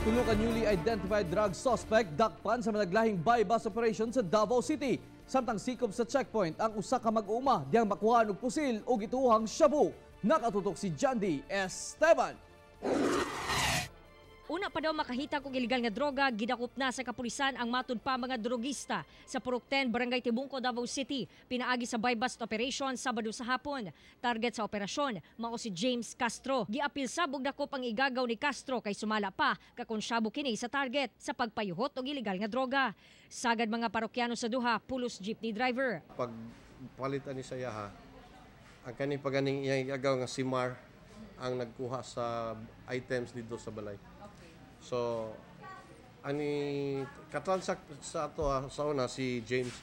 Tulo ka newly identified drug suspect dakpan sa managlahing buy-bust operation sa Davao City. Samtang sikop sa checkpoint ang usa ka mag-uuma diyang makuhaan og pusil ug gituohang shabu. Nakatutok si Jandy Esteban. Una pa daw makahitag og ilegal nga droga, gidakop na sa kapulisan ang matud pa mga drogista sa Purok 10, Barangay Tibungko, Davao City. Pinaagi sa buy-bust operation Sabado sa hapon. Target sa operasyon, mao si James Castro. Giapil sab og dakop ang igagaw ni Castro kay sumala pa kakonsyabo kini sa target sa pagpayuhot og ilegal nga droga. Sagad mga parokyano sa duha, pulos jeepney driver. Pag palitan ni sa iyaha, ang kaning paganing iyang igagaw nga si Mar ang nagkuha sa items dito sa balay. So ani katransact sa ato sa una si James,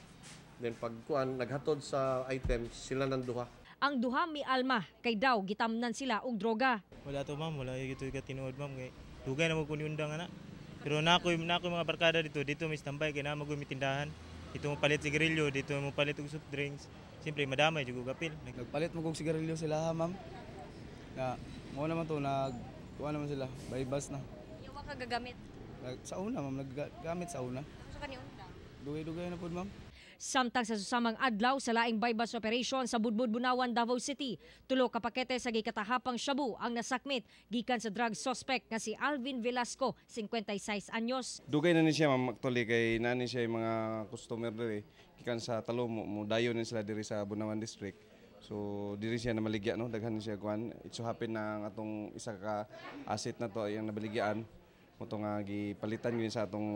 then pagkuan naghatod sa items sila nang duha. Ang duha mi-alma kay daw gitamnan sila og droga. Wala to, ma'am, wala gyud ka tinuod, ma'am, kay dugay na mo kunyundang ana. Pero nako mga barkada dito, dito may standby kay naa mo tindahan. Dito mo palit sigarilyo, dito mo palit og soft drinks. Siyempre madamay jud og apil. Nagpalit mo kog sigarilyo sila, ha, ma'am. Na mo naman to nag kuha naman sila, buy-bust na. Yawa ka gagamit? Sa una, ma'am, naggamit sa una. Sa kaniunda. Dugay-dugay na pud, ma'am. Samtang sa susamang adlaw sa laing buy-bust operation sa Budbud, Bunawan, Davao City, tulo ka pakete sa gikatahapang shabu ang nasakmit gikan sa drug suspect nga si Alvin Velasco, 56 anyos. Dugay na ni siya, ma'am, actually, kay nani siya yung mga customer diri gikan sa Talomo, mo dayon ni sila diri sa Bunawan District. So diri siya namaligya, no, daghan ni siya kuan. It so happen na ang atong isa ka asset na to ay ang nabaligyaan mo to nga gipalitan gyud sa atong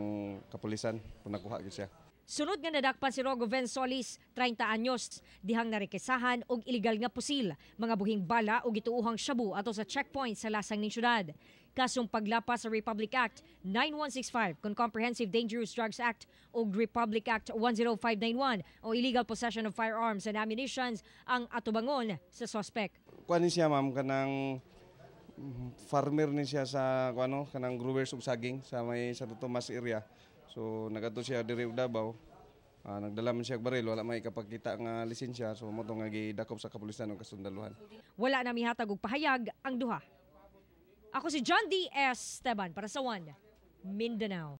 kapulisan kung nakuha gyud siya. Sunod nga nadakpan si Rogoven Solis, 30 anyos, dihang narekesahan og illegal nga pusil, mga buhing bala ug gituohang shabu ato sa checkpoint sa lasang ning syudad. Kasong paglapas sa Republic Act 9165 kon Comprehensive Dangerous Drugs Act ug Republic Act 10591 o illegal possession of firearms and ammunitions ang atubangon sa suspect. Kuan ni siya, ma'am, kanang farmer ni siya sa kuano, kanang growers og saging sa may Santo Tomas area. So nagadto siya diri og Davao. Nagdala man siya og baril, wala may kapagkita nga lisensya, so mo to nga gidakop sa kapulisan ug kasundaluhan. Wala na mihatag og pahayag ang duha. Ako si John D. Esteban para sa One Mindanao.